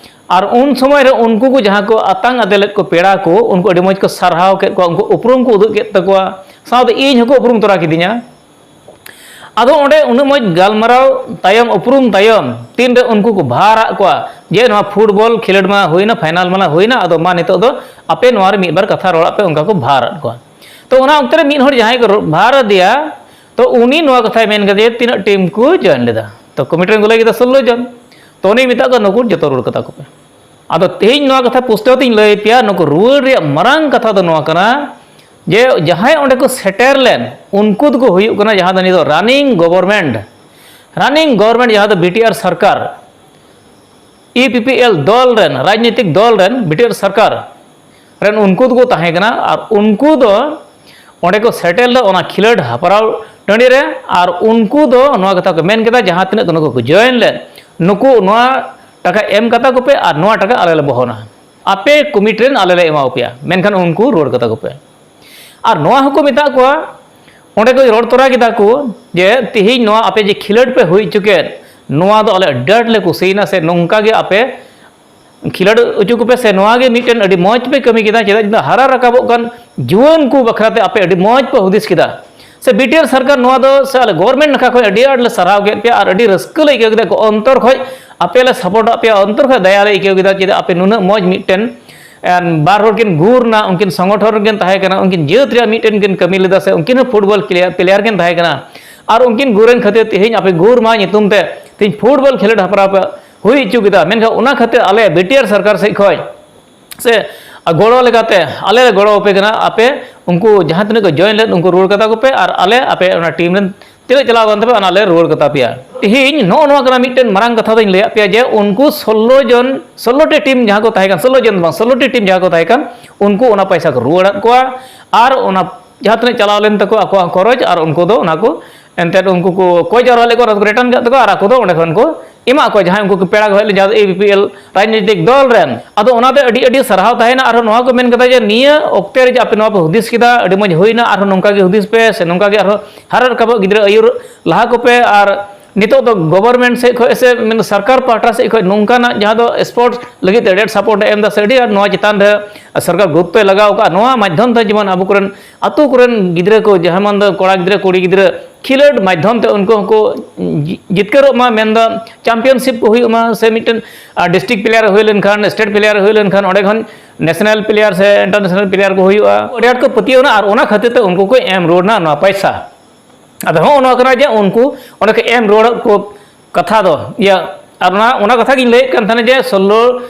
ᱟᱨ ᱩᱱ ᱥᱚᱢᱚᱭ ᱨᱮ ᱩᱱᱠᱩ ᱠᱚ ᱡᱟᱦᱟᱸ ᱠᱚ ᱟᱛᱟᱝ ᱟᱫᱮ ᱞᱮᱫ ᱠᱚ ᱯᱮᱲᱟ ᱠᱚ, ᱩᱱᱠᱩ ᱟᱹᱰᱤ ᱢᱚᱡᱽ ᱠᱚ ᱥᱟᱨᱦᱟᱣ ᱠᱮᱫ ᱠᱚᱣᱟ, ᱩᱱᱠᱩ ᱩᱯᱨᱩᱢ ᱠᱚ ᱩᱫᱩᱜ ᱠᱮᱫ ᱛᱟᱠᱚᱣᱟ, ᱥᱟᱶᱛᱮ ᱤᱧ ᱦᱚᱸᱠᱚ ᱩᱯᱨᱩᱢ ᱛᱚᱨᱟ ᱠᱤᱫᱤᱧᱟ᱾ ᱟᱫᱚ ᱚᱸᱰᱮ ᱩᱱᱟᱹᱜ ᱢᱚᱡᱽ ᱜᱟᱞᱢᱟᱨᱟᱣ ᱛᱟᱭᱚᱢ, ᱩᱯᱨᱩᱢ ᱛᱟᱭᱚᱢ, ᱛᱤᱱᱨᱮ ᱩᱱᱠᱩ ᱠᱚ ᱵᱷᱟᱨ ᱟᱫ ᱠᱚᱣᱟ ᱡᱮ ᱱᱚᱣᱟ ᱯᱷᱩᱴᱵᱚᱞ ᱠᱷᱮᱞᱳᱰ ᱢᱟ ᱦᱩᱭᱱᱟ, ᱯᱷᱟᱭᱱᱟᱞ ᱢᱟ ᱦᱩᱭᱱᱟ, ᱟᱫᱚ ᱢᱟ ᱱᱤᱛᱚᱜ ᱫᱚ ᱟᱯᱮ ᱱᱚᱣᱟ ᱨᱮ ᱢᱤᱫ ᱵᱟᱨ ᱠᱟᱛᱷᱟ ᱨᱚᱲᱟᱜ ᱯᱮ, ᱚᱱᱠᱟ ᱠᱚ ᱵᱷᱟᱨ ᱟᱫ ᱠᱚᱣᱟ᱾ ᱛᱚ ᱚᱱᱟ ᱚᱠᱛᱮ ᱨᱮ ᱢᱤᱫ ᱦᱚᱲ ᱡᱟᱦᱟᱸᱭ ᱠᱚ ᱨᱚ-, ᱵᱷᱟᱨ ᱟᱫᱮᱭᱟ, ᱛᱚ ᱩᱱᱤ ᱱᱚᱣᱟ ᱠᱟᱛᱷᱟᱭ ᱢᱮᱱ ᱠᱮᱫᱟ ᱡᱮ ᱛᱤᱱᱟᱹᱜ ᱴᱤᱢ ᱠᱚ ᱡᱚᱭᱮᱱ ᱞᱮᱫᱟ᱾ ᱛᱚ ᱠᱚᱢᱤᱴᱤ ᱨᱮᱱ ᱠᱚ ᱞᱟᱹᱭ ᱠᱮᱫᱟ ᱥᱳᱞᱞᱳ ᱡᱚᱱ᱾ ᱛᱚ ᱩᱱᱤ ᱢᱮᱛᱟᱜ ᱠᱚᱣᱟ, ᱱᱩᱠᱩ ᱡᱚᱛᱚ ᱨᱩᱣᱟᱹᱲ ᱠᱟᱛᱟ ᱠᱚᱯᱮ᱾ ᱟᱫᱚ ᱛᱮᱦᱮᱧ ᱱᱚᱣᱟ ᱠᱟᱛᱷᱟ ᱯᱩᱥᱴᱟᱹᱣ ᱛᱤᱧ ᱞᱟᱹᱭ ᱯᱮᱭᱟ, ᱱᱩᱠᱩ ᱨᱩᱣᱟᱹᱲ ᱨᱮᱭᱟᱜ ᱢᱟᱨᱟᱝ ᱠᱟᱛᱷᱟ ᱫᱚ ᱱᱚᱣᱟ ᱠᱟᱱᱟ ᱡᱮ ᱡᱟᱦᱟᱸᱭ ᱚᱸᱰᱮ ᱠᱚ ᱥᱮᱴᱮᱨ ᱞᱮᱱ, ᱩᱱᱠᱩ ᱫᱚᱠᱚ ᱦᱩᱭᱩᱜ ᱠᱟᱱᱟ ᱡᱟᱦᱟᱸ ᱫᱚ ᱱᱤᱛᱚᱜ ᱨᱟᱱᱤᱝ ᱜᱚᱵᱷᱚᱨᱱᱢᱮᱱᱴ, ᱨᱟᱱᱤᱝ ᱜᱚᱵᱷᱚᱨᱱᱢᱮᱱᱴ ᱡᱟᱦᱟᱸ ᱫᱚ ᱵᱤᱴᱤᱟᱨ ᱥᱚᱨᱠᱟᱨ, ᱤᱯᱤᱯᱤᱮᱞ ᱫᱚᱞ ᱨᱮᱱ, ᱨᱟᱡᱽᱱᱤᱛᱤᱠ ᱫᱚᱞ ᱨᱮᱱ, ᱵᱤᱴᱤᱟᱨ ᱥᱚᱨᱠᱟᱨ ᱨᱮᱱ ᱩᱱᱠᱩ ᱫᱚᱠᱚ ᱛᱟᱦᱮᱸ ᱠᱟᱱᱟ᱾ ᱟᱨ ᱩᱱᱠᱩ ᱫᱚ ᱚᱸᱰᱮ ᱠᱚ ᱥᱮᱴᱮᱨ ᱞᱮᱫ ᱚᱱᱟ ᱠᱷᱮᱞᱳᱰ ᱦᱮᱯᱨᱟᱣ ᱴᱟᱺᱰᱤ ᱨᱮ, ᱟᱨ ᱩᱱᱠᱩ ᱫᱚ ᱱᱚᱣᱟ ᱠᱟᱛᱷᱟ ᱠᱚ ᱢᱮᱱ ᱠᱮᱫᱟ, ᱡᱟᱦᱟᱸ ᱛᱤᱱᱟᱹᱜ ᱠᱚ ᱱᱩᱠᱩ ᱠᱚ ᱡᱚᱭᱮᱱ ᱞᱮᱫ, ᱱᱩᱠᱩ ᱱᱚᱣᱟ ᱴᱟᱠᱟ ᱮᱢ ᱠᱟᱛᱟ ᱠᱚᱯᱮ ᱟᱨ ᱱᱚᱣᱟ ᱴᱟᱠᱟ ᱟᱞᱮ ᱞᱮ ᱵᱚᱦᱚᱱᱟ, ᱟᱯᱮ ᱠᱚᱢᱤᱴᱤ ᱨᱮᱱ ᱟᱞᱮ ᱞᱮ ᱮᱢᱟ ᱯᱮᱭᱟ, ᱢᱮᱱᱠᱷᱟᱱ ᱩᱱᱠᱩ ᱨᱩᱣᱟᱹᱲ ᱠᱟᱛᱟ ᱠᱚᱯᱮ᱾ ᱟᱨ ᱱᱚᱣᱟ ᱦᱚᱸᱠᱚ ᱢᱮᱛᱟᱜ ᱠᱚᱣᱟ, ᱚᱸᱰᱮ ᱠᱚ ᱨᱚᱲ ᱛᱚᱨᱟ ᱠᱮᱫᱟ ᱠᱚ ᱡᱮ ᱛᱮᱦᱮᱧ ᱱᱚᱣᱟ ᱟᱯᱮ ᱡᱮ ᱠᱷᱮᱞᱳᱰ ᱯᱮ ᱦᱩᱭ ᱦᱚᱪᱚ ᱠᱮᱫ, ᱱᱚᱣᱟ ᱫᱚ ᱟᱞᱮ ᱟᱹᱰᱤ ᱟᱸᱴ ᱞᱮ ᱠᱩᱥᱤᱭᱮᱱᱟ, ᱥᱮ ᱱᱚᱝᱠᱟ ᱜᱮ ᱟᱯᱮ ᱠᱷᱮᱞᱳᱰ ᱦᱚᱪᱚ ᱠᱚᱯᱮ, ᱥᱮ ᱱᱚᱣᱟ ᱜᱮ ᱢᱤᱫᱴᱮᱱ ᱟᱹᱰᱤ ᱢᱚᱡᱽ ᱯᱮ ᱠᱟᱹᱢᱤ ᱠᱮᱫᱟ᱾ ᱪᱮᱫᱟᱜ ᱡᱮ ᱦᱟᱨᱟ ᱨᱟᱠᱟᱵᱚᱜ ᱠᱟᱱ ᱡᱩᱣᱟᱹᱱ ᱠᱚ ᱵᱟᱠᱷᱨᱟ ᱛᱮ ᱟᱯᱮ ᱟᱹᱰᱤ ᱢᱚᱡᱽ ᱯᱮ ᱦᱩᱫᱤᱥ ᱠᱮᱫᱟ, ᱥᱮ ᱵᱤᱴᱤᱟᱨ ᱥᱚᱨᱠᱟᱨ, ᱱᱚᱣᱟ ᱫᱚ ᱥᱮ ᱟᱞᱮ ᱜᱚᱵᱷᱚᱨᱱᱢᱮᱱᱴ ᱱᱟᱠᱷᱟ ᱠᱷᱚᱱ ᱟᱹᱰᱤ ᱟᱸᱴ ᱞᱮ ᱥᱟᱨᱦᱟᱣ ᱠᱮᱫ ᱯᱮᱭᱟ ᱟᱨ ᱟᱹᱰᱤ ᱨᱟᱹᱥᱠᱟᱹ ᱞᱮ ᱟᱹᱭᱠᱟᱹᱣ ᱠᱮᱫᱟ, ᱚᱱᱛᱚᱨ ᱠᱷᱚᱱ ᱟᱯᱮ ᱞᱮ ᱥᱟᱯᱳᱨᱴ ᱟᱫ ᱯᱮᱭᱟ, ᱚᱱᱛᱚᱨ ᱠᱷᱚᱱ ᱫᱟᱭᱟ ᱞᱮ ᱟᱹᱭᱠᱟᱹᱣ ᱠᱮᱫᱟ, ᱪᱮᱫᱟᱜ ᱟᱯᱮ ᱱᱩᱱᱟᱹᱜ ᱢᱚᱡᱽ ᱢᱤᱫᱴᱮᱱ ᱮᱱ ᱵᱟᱨ ᱦᱚᱲ ᱠᱤᱱ ᱜᱩᱨ ᱱᱟ, ᱩᱱᱠᱤᱱ ᱥᱚᱝᱜᱚᱴᱷᱚᱱ ᱨᱮᱠᱤᱱ ᱛᱟᱦᱮᱸ ᱠᱟᱱᱟ, ᱩᱱᱠᱤᱱ ᱡᱟᱹᱛ ᱨᱮᱭᱟᱜ ᱢᱤᱫᱴᱮᱱ ᱠᱤᱱ ᱠᱟᱹᱢᱤ ᱞᱮᱫᱟ, ᱥᱮ ᱩᱱᱠᱤᱱ ᱦᱚᱸ ᱯᱷᱩᱴᱵᱚᱞ ᱯᱞᱮᱭᱟᱨ, ᱯᱞᱮᱭᱟᱨ ᱠᱤᱱ ᱛᱟᱦᱮᱸ ᱠᱟᱱᱟ᱾ ᱟᱨ ᱩᱱᱠᱤᱱ ᱜᱩᱨ ᱮᱱ ᱠᱷᱟᱹᱛᱤᱨ ᱛᱮᱦᱮᱧ ᱟᱯᱮ ᱜᱩᱨ ᱢᱟ ᱧᱩᱛᱩᱢ ᱛᱮ ᱛᱮᱦᱮᱧ ᱯᱷᱩᱴᱵᱚᱞ ᱠᱷᱮᱞᱳᱰ ᱦᱮᱯᱨᱟᱣ ᱯᱮ ᱦᱩᱭ ᱦᱚᱪᱚ ᱠᱮᱫᱟ, ᱢᱮᱱᱠᱷᱟᱱ ᱚᱱᱟ ᱠᱷᱟᱹᱛᱤᱨ ᱟᱞᱮ ᱵᱤᱴᱤᱟᱨ ᱥᱚᱨᱠᱟᱨ ᱥᱮᱫ ᱠᱷᱚᱱ ᱥᱮ ᱜᱚᱲᱚ ᱞᱮᱠᱟᱛᱮ ᱟᱞᱮ ᱞᱮ ᱜᱚᱲᱚ ᱟᱯᱮ ᱠᱟᱱᱟ, ᱟᱯᱮ ᱩᱱᱠᱩ ᱡᱟᱦᱟᱸ ᱛᱤᱱᱟᱹᱜ ᱠᱚ ᱡᱚᱭᱮᱱ ᱞᱮᱫ ᱩᱱᱠᱩ ᱨᱩᱣᱟᱹᱲ ᱠᱟᱛᱟ ᱠᱚᱯᱮ, ᱟᱨ ᱟᱞᱮ ᱟᱯᱮ ᱚᱱᱟ ᱴᱤᱢ ᱨᱮᱱ ᱛᱤᱱᱟᱹᱜ ᱪᱟᱞᱟᱣ ᱟᱠᱟᱱ ᱛᱟᱯᱮ, ᱚᱱᱟ ᱞᱮ ᱨᱩᱣᱟᱹᱲ ᱠᱟᱛᱟ ᱯᱮᱭᱟ᱾ ᱛᱤᱦᱤᱧ ᱱᱚᱜᱼᱚ ᱱᱚᱣᱟ ᱠᱟᱱᱟ ᱢᱤᱫᱴᱮᱱ ᱢᱟᱨᱟᱝ ᱠᱟᱛᱷᱟ ᱫᱚᱧ ᱞᱟᱹᱭᱟᱫ ᱯᱮᱭᱟ ᱡᱮ ᱩᱱᱠᱩ ᱥᱳᱞᱞᱳ ᱡᱚᱱ, ᱥᱳᱞᱞᱳ ᱴᱤ ᱴᱤᱢ ᱡᱟᱦᱟᱸ ᱠᱚ ᱛᱟᱦᱮᱸ ᱠᱟᱱ, ᱥᱳᱞᱞᱳ ᱡᱚᱱ ᱫᱚ ᱵᱟᱝ, ᱥᱳᱞᱞᱳ ᱴᱤ ᱴᱤᱢ ᱡᱟᱦᱟᱸ ᱠᱚ ᱛᱟᱦᱮᱸ ᱠᱟᱱ, ᱩᱱᱠᱩ ᱚᱱᱟ ᱯᱚᱭᱥᱟ ᱠᱚ ᱨᱩᱣᱟᱹᱲᱟᱫ ᱠᱚᱣᱟ᱾ ᱟᱨ ᱚᱱᱟ ᱡᱟᱦᱟᱸ ᱛᱤᱱᱟᱹᱜ ᱪᱟᱞᱟᱣ ᱞᱮᱱ ᱛᱟᱠᱚ ᱟᱠᱚᱣᱟᱜ ᱠᱷᱚᱨᱚᱪ, ᱟᱨ ᱩᱱᱠᱩ ᱫᱚ ᱚᱱᱟ ᱠᱚ ᱮᱱᱛᱮᱫ ᱩᱱᱠᱩ ᱠᱚ ᱠᱚᱭ ᱡᱟᱣᱨᱟ ᱞᱮᱫ ᱠᱚᱣᱟ, ᱚᱱᱟ ᱫᱚᱠᱚ ᱨᱤᱴᱟᱨᱱ ᱠᱟᱜ ᱛᱟᱠᱚᱣᱟ, ᱟᱨ ᱟᱠᱚ ᱫᱚ ᱚᱸᱰᱮ ᱠᱷᱚᱱ ᱠᱚ ᱮᱢᱟᱜ ᱠᱚᱣᱟ ᱡᱟᱦᱟᱸᱭ ᱩᱱᱠᱩ ᱠᱚ ᱯᱮᱲᱟ ᱠᱚ ᱦᱮᱡ ᱞᱮᱱ, ᱡᱟᱦᱟᱸ ᱫᱚ ᱮ ᱯᱤ ᱯᱤ ᱮᱞ ᱨᱟᱡᱽᱱᱤᱛᱤᱠ ᱫᱚᱞ ᱨᱮᱱ᱾ ᱟᱫᱚ ᱚᱱᱟᱛᱮ ᱟᱹᱰᱤ ᱟᱹᱰᱤ ᱥᱟᱨᱦᱟᱣ ᱛᱟᱦᱮᱱᱟ᱾ ᱟᱨᱦᱚᱸ ᱱᱚᱣᱟ ᱠᱚ ᱢᱮᱱ ᱠᱟᱫᱟ ᱡᱮ ᱱᱤᱭᱟᱹ ᱚᱠᱛᱮ ᱨᱮ ᱡᱮ ᱟᱯᱮ ᱱᱚᱣᱟ ᱯᱮ ᱦᱩᱫᱤᱥ ᱠᱮᱫᱟ, ᱟᱹᱰᱤ ᱢᱚᱡᱽ ᱦᱩᱭᱱᱟ, ᱟᱨᱦᱚᱸ ᱱᱚᱝᱠᱟ ᱜᱮ ᱦᱩᱫᱤᱥ ᱯᱮ, ᱥᱮ ᱱᱚᱝᱠᱟ ᱜᱮ ᱟᱨᱦᱚᱸ ᱦᱟᱨᱟ ᱨᱟᱠᱟᱵᱚᱜ ᱜᱤᱫᱽᱨᱟᱹ ᱟᱹᱭᱩᱨ ᱞᱟᱦᱟ ᱠᱚᱯᱮ, ᱟᱨ ᱱᱤᱛᱚᱜ ᱫᱚ ᱜᱚᱵᱷᱚᱨᱱᱢᱮᱱᱴ ᱥᱮᱫ ᱠᱷᱚᱱ ᱥᱮ ᱢᱮᱱ ᱥᱚᱨᱠᱟᱨ ᱯᱟᱦᱴᱟ ᱥᱮᱫ ᱠᱷᱚᱱ ᱱᱚᱝᱠᱟᱱᱟᱜ ᱡᱟᱦᱟᱸ ᱫᱚ ᱥᱯᱳᱨᱴᱥ ᱞᱟᱹᱜᱤᱫ ᱛᱮ ᱟᱹᱰᱤ ᱟᱸᱴ ᱥᱟᱯᱳᱨᱴ ᱮ ᱮᱢ ᱮᱫᱟ ᱥᱮ ᱟᱹᱰᱤ ᱟᱸᱴ ᱱᱚᱣᱟ ᱪᱮᱛᱟᱱ ᱨᱮ ᱥᱚᱨᱠᱟᱨ ᱜᱩᱨᱩᱛᱛᱚᱭ ᱞᱟᱜᱟᱣ ᱠᱟᱜᱼᱟ, ᱱᱚᱣᱟ ᱢᱟᱫᱽᱫᱷᱚᱢ ᱛᱮ ᱡᱮᱢᱚᱱ ᱟᱵᱚ ᱠᱚᱨᱮᱱ ᱟᱛᱳ ᱠᱚᱨᱮᱱ ᱜᱤᱫᱽᱨᱟᱹ ᱠᱚ, ᱡᱟᱦᱟᱸ ᱢᱟᱱ ᱫᱚ ᱠᱚᱲᱟ ᱜᱤᱫᱽᱨᱟᱹ ᱠᱩᱲᱤ ᱜᱤᱫᱽᱨᱟᱹ ᱠᱷᱮᱞᱳᱰ ᱢᱟᱫᱽᱫᱷᱚᱢ ᱛᱮ ᱩᱱᱠᱩ ᱦᱚᱸᱠᱚ ᱡᱤ-, ᱡᱤᱛᱠᱟᱹᱨᱚᱜ ᱢᱟ, ᱢᱮᱱᱫᱚ ᱪᱟᱢᱯᱤᱭᱟᱱᱥᱤᱯ ᱠᱚ ᱦᱩᱭᱩᱜ ᱢᱟ, ᱥᱮ ᱢᱤᱫᱴᱮᱱ ᱰᱤᱥᱴᱨᱤᱠᱴ ᱯᱞᱮᱭᱟᱨ ᱦᱩᱭ ᱞᱮᱱᱠᱷᱟᱱ, ᱥᱴᱮᱴ ᱯᱞᱮᱭᱟᱨ ᱦᱩᱭ ᱞᱮᱱᱠᱷᱟᱱ ᱚᱸᱰᱮ ᱠᱷᱚᱱ ᱱᱮᱥᱱᱟᱞ ᱯᱞᱮᱭᱟᱨ ᱥᱮ ᱤᱱᱴᱟᱨᱱᱮᱥᱱᱟᱞ ᱯᱞᱮᱭᱟᱨ ᱠᱚ ᱦᱩᱭᱩᱜᱼᱟ᱾ ᱟᱹᱰᱤ ᱟᱸᱴ ᱠᱚ ᱯᱟᱹᱛᱭᱟᱹᱣ ᱮᱱᱟ ᱟᱨ ᱚᱱᱟ ᱠᱷᱟᱹᱛᱤᱨ ᱛᱮ ᱩᱱᱠᱩ ᱠᱚ ᱮᱢ ᱨᱩᱣᱟᱹᱲ ᱮᱱᱟ ᱱᱚᱣᱟ ᱯᱚᱭᱥᱟ᱾ ᱟᱫᱚ ᱦᱚᱸᱜᱼᱚ ᱱᱚᱣᱟ ᱠᱟᱱᱟ ᱡᱮ ᱩᱱᱠᱩ ᱚᱸᱰᱮ ᱠᱚ ᱮᱢ ᱨᱩᱣᱟᱹᱲ ᱠᱚ ᱠᱟᱛᱷᱟ ᱫᱚ ᱤᱭᱟᱹ, ᱟᱨ ᱚᱱᱟ, ᱚᱱᱟ ᱠᱟᱛᱷᱟ ᱜᱤᱧ ᱞᱟᱹᱭᱮᱫ ᱠᱟᱱ ᱛᱟᱦᱮᱱᱟ ᱡᱮ ᱥᱳᱞᱞᱳ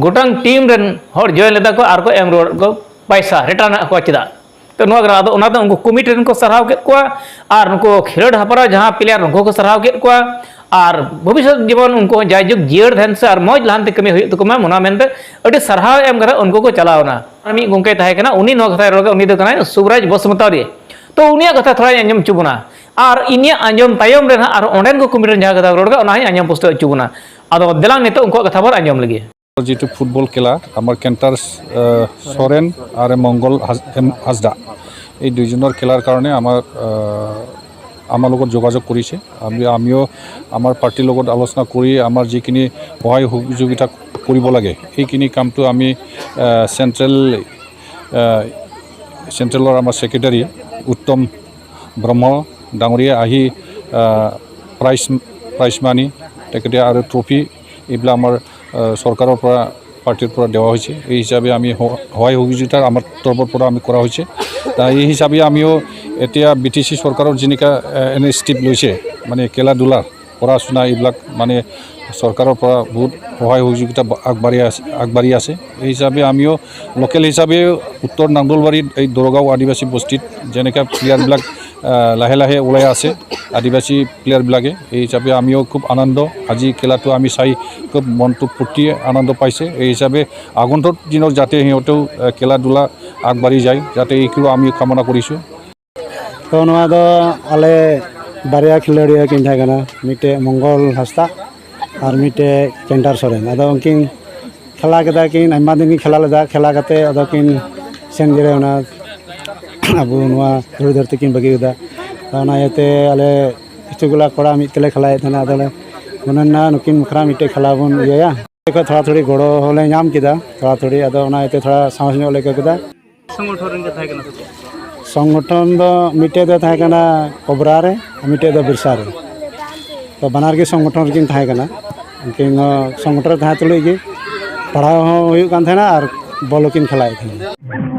ᱜᱚᱴᱟᱝ ᱴᱤᱢ ᱨᱮᱱ ᱦᱚᱲ ᱡᱚᱭᱮᱱ ᱞᱮᱫᱟ ᱠᱚ ᱟᱨ ᱠᱚ ᱮᱢ ᱨᱩᱣᱟᱹᱲ ᱠᱚ ᱯᱚᱭᱥᱟ, ᱨᱤᱴᱟᱨᱱ ᱟᱫ ᱠᱚᱣᱟ ᱪᱮᱫᱟᱜ? ᱛᱚ ᱱᱚᱣᱟ ᱠᱟᱱᱟ᱾ ᱟᱫᱚ ᱚᱱᱟᱛᱮ ᱩᱱᱠᱩ ᱠᱚᱢᱤᱴᱤ ᱨᱮᱱ ᱠᱚ ᱥᱟᱨᱦᱟᱣ ᱠᱮᱫ ᱠᱚᱣᱟ ᱟᱨ ᱱᱩᱠᱩ ᱠᱷᱮᱞᱳᱰ ᱦᱮᱯᱨᱟᱣ ᱡᱟᱦᱟᱸ ᱯᱞᱮᱭᱟᱨ ᱩᱱᱠᱩ ᱠᱚ ᱥᱟᱨᱦᱟᱣ ᱠᱮᱫ ᱠᱚᱣᱟ᱾ ᱟᱨ ᱵᱷᱚᱵᱤᱥᱥᱚᱛ ᱡᱮᱢᱚᱱ ᱩᱱᱠᱩ ᱦᱚᱸ ᱡᱟᱭᱡᱩᱜᱽ ᱡᱤᱭᱟᱹᱲ ᱛᱟᱦᱮᱱ ᱥᱮ ᱟᱨ ᱢᱚᱡᱽ ᱞᱟᱦᱟᱱᱛᱤ ᱠᱟᱹᱢᱤ ᱦᱩᱭᱩᱜ ᱛᱟᱠᱚ ᱢᱟ, ᱚᱱᱟ ᱢᱮᱱᱛᱮ ᱟᱹᱰᱤ ᱥᱟᱨᱦᱟᱣ ᱮᱢ ᱠᱟᱛᱮ ᱩᱱᱠᱩ ᱠᱚ ᱪᱟᱞᱟᱣ ᱮᱱᱟ᱾ ᱟᱨ ᱢᱤᱫ ᱜᱚᱢᱠᱮ ᱛᱟᱦᱮᱸ ᱠᱟᱱᱟ, ᱩᱱᱤ ᱱᱚᱣᱟ ᱠᱟᱛᱷᱟᱭ ᱨᱚᱲ ᱠᱮᱫᱟ, ᱩᱱᱤ ᱫᱚ ᱠᱟᱱᱟᱭ ᱥᱩᱵᱨᱟᱡᱽ ᱵᱚᱥᱩᱢᱚᱛᱟᱨᱤ᱾ ᱛᱚ ᱩᱱᱤᱭᱟᱜ ᱠᱟᱛᱷᱟ ᱛᱷᱚᱲᱟᱧ ᱟᱸᱡᱚᱢ ᱦᱚᱪᱚ ᱵᱚᱱᱟ᱾ ᱟᱨ ᱤᱧᱟᱹᱜ ᱟᱸᱡᱚᱢ ᱛᱟᱭᱚᱢ ᱨᱮ ᱱᱟᱦᱟᱜ ᱟᱨ ᱚᱸᱰᱮᱱ ᱠᱚ ᱠᱚᱢᱤᱴᱤ ᱨᱮᱱ ᱡᱟᱦᱟᱸ ᱠᱟᱛᱷᱟ ᱠᱚ ᱨᱚᱲ ᱠᱮᱫᱟ, ᱚᱱᱟ ᱦᱚᱸᱧ ᱟᱸᱡᱚᱢ ᱯᱩᱥᱴᱟᱹᱣ ᱦᱚᱪᱚ ᱵᱚᱱᱟ᱾ ᱟᱫᱚ ᱫᱮᱞᱟᱝ ᱱᱤᱛᱚᱜ ᱩᱱᱠᱩᱣᱟᱜ ᱠᱟᱛᱷᱟ ᱵᱚᱱ ᱟᱸᱡᱚᱢ ᱞᱮᱜᱮ᱾ যিটো ফুটবল খেলা, আমাৰ কেণ্টাৰ, আহ, চৰেন আৰু মংগল হাজ-, এম, হাজদা, এই দুইজনৰ খেলাৰ কাৰণে আমাৰ, আহ, আমাৰ লগত যোগাযোগ কৰিছে। আমি, আমিও আমাৰ পাৰ্টিৰ লগত আলোচনা কৰি আমাৰ যিখিনি সহায় সহযোগিতা কৰিব লাগে, সেইখিনি কামটো আমি, আহ, চেণ্ট্ৰেল, আহ, চেণ্ট্ৰেলৰ আমাৰ ছেক্ৰেটাৰী উত্তম ব্ৰহ্ম ডাঙৰীয়া আহি, আহ, প্ৰাইজ, প্ৰাইজ মানি, তেখেতে আৰু ট্ৰফি, এইবিলাক আমাৰ, আহ, চৰকাৰৰ পৰা, পাৰ্টিৰ পৰা দিয়া হৈছে। এই হিচাপে আমি স-, সহায় সহযোগিতা আমাৰ তৰফৰ পৰা আমি কৰা হৈছে। তা এই হিচাপে আমিও এতিয়া বি টি চি চৰকাৰৰ যেনেকা, আহ, ইনিচিয়েটিভ লৈছে, মানে খেলা ধূলা, পঢ়া শুনা এইবিলাক মানে চৰকাৰৰ পৰা বহুত সহায় সহযোগিতা আগবাঢ়ি আছে, আগবাঢ়ি আছে। এই হিচাপে আমিও লোকেল হিচাপে উত্তৰ নাংগলবাৰীত এই দৰগাঁও আদিবাসী বস্তিত যেনেকে প্লেয়াৰবিলাক, আহ, লাহে লাহে ওলাই আছে, আদিবাসী প্লেয়াৰবিলাকে, এই হিচাপে আমিও খুব আনন্দ। আজি খেলাটো আমি চাই খুব মনটো ফূৰ্তি, আনন্দ পাইছে। এই হিচাপে আগন্তুক দিনত যাতে সিহঁতেও, আহ, খেলা ধূলা আগবাঢ়ি যায়, যাতে এইটো আমি কামনা কৰিছোঁ। ᱛᱚ ᱱᱚᱣᱟ ᱫᱚ ᱟᱞᱮ ᱵᱟᱨᱭᱟ ᱠᱷᱮᱞᱳᱰᱤᱭᱟᱹ ᱠᱤᱱ ᱛᱟᱦᱮᱸ ᱠᱟᱱᱟ, ᱢᱤᱫᱴᱮᱡ ᱢᱚᱝᱜᱚᱞ ᱦᱟᱸᱥᱫᱟ ᱟᱨ ᱢᱤᱫᱴᱮᱡ ᱠᱮᱱᱴᱟᱨ ᱥᱚᱨᱮᱱ᱾ ᱟᱫᱚ ᱩᱱᱠᱤᱱ ᱠᱷᱮᱞᱟ ᱠᱮᱫᱟ ᱠᱤᱱ, ᱟᱭᱢᱟ ᱫᱤᱱ ᱠᱤᱱ ᱠᱷᱮᱞᱟ ᱞᱮᱫᱟ, ᱠᱷᱮᱞᱟ ᱠᱟᱛᱮ ᱟᱫᱚ ᱠᱤᱱ ᱥᱮᱱ ᱜᱮ ᱚᱱᱟ ᱟᱵᱚ ᱱᱚᱣᱟ ᱫᱷᱩᱲᱤ ᱫᱷᱟᱹᱨᱛᱤ ᱠᱤᱱ ᱵᱟᱹᱜᱤ ᱠᱮᱫᱟ᱾ ᱛᱚ ᱚᱱᱟ ᱤᱭᱟᱹᱛᱮ ᱟᱞᱮ ᱠᱤᱪᱷᱩ ᱜᱩᱞᱟ ᱠᱚᱲᱟ ᱢᱤᱫ ᱛᱮᱞᱮ ᱠᱷᱮᱞᱟᱭᱮᱫ ᱛᱟᱦᱮᱱᱟ, ᱟᱫᱚᱞᱮ ᱢᱚᱱᱮ ᱱᱟ ᱱᱩᱠᱤᱱ ᱵᱟᱠᱷᱨᱟ ᱢᱤᱫᱴᱮᱡ ᱠᱷᱮᱞᱟ ᱵᱚᱱ ᱤᱭᱟᱹᱭᱟ᱾ ᱚᱸᱰᱮ ᱠᱷᱚᱡ ᱛᱷᱚᱲᱟ ᱛᱷᱚᱲᱤ ᱜᱚᱲᱚ ᱦᱚᱸᱞᱮ ᱧᱟᱢ ᱠᱮᱫᱟ, ᱛᱷᱚᱲᱟ ᱛᱷᱚᱲᱤ, ᱟᱫᱚ ᱚᱱᱟ ᱤᱭᱟᱹᱛᱮ ᱛᱷᱚᱲᱟ ᱥᱟᱦᱚᱥ ᱧᱚᱜ ᱞᱮ ᱟᱹᱭᱠᱟᱹᱣ ᱠᱮᱫᱟ᱾ ᱥᱚᱝᱜᱚᱴᱷᱚᱱ ᱨᱮᱱ ᱜᱮ ᱛᱟᱦᱮᱸ ᱠᱟᱱᱟ ᱥᱮ ᱪᱮᱫ? ᱥᱚᱝᱜᱚᱴᱷᱚᱱ ᱫᱚ ᱢᱤᱫᱴᱮᱡ ᱫᱚ ᱛᱟᱦᱮᱸ ᱠᱟᱱᱟ ᱠᱚᱵᱨᱟ ᱨᱮ, ᱟᱨ ᱢᱤᱫᱴᱮᱡ ᱫᱚ ᱵᱤᱨᱥᱟ ᱨᱮ᱾ ᱛᱚ ᱵᱟᱱᱟᱨ ᱜᱮ ᱥᱚᱝᱜᱚᱴᱷᱚᱱ ᱨᱮᱠᱤᱱ ᱛᱟᱦᱮᱸ ᱠᱟᱱᱟ᱾ ᱩᱱᱠᱤᱱ ᱫᱚ ᱥᱚᱝᱜᱚᱴᱷᱚᱱ ᱨᱮ ᱛᱟᱦᱮᱸ ᱛᱩᱞᱩᱡ ᱜᱮ ᱯᱟᱲᱦᱟᱣ ᱦᱚᱸ ᱦᱩᱭᱩᱜ ᱠᱟᱱ ᱛᱟᱦᱮᱱᱟ ᱟᱨ ᱵᱚᱞ ᱦᱚᱸᱠᱤᱱ ᱠᱷᱮᱞᱟᱭᱮᱫ ᱛᱟᱦᱮᱱᱟ᱾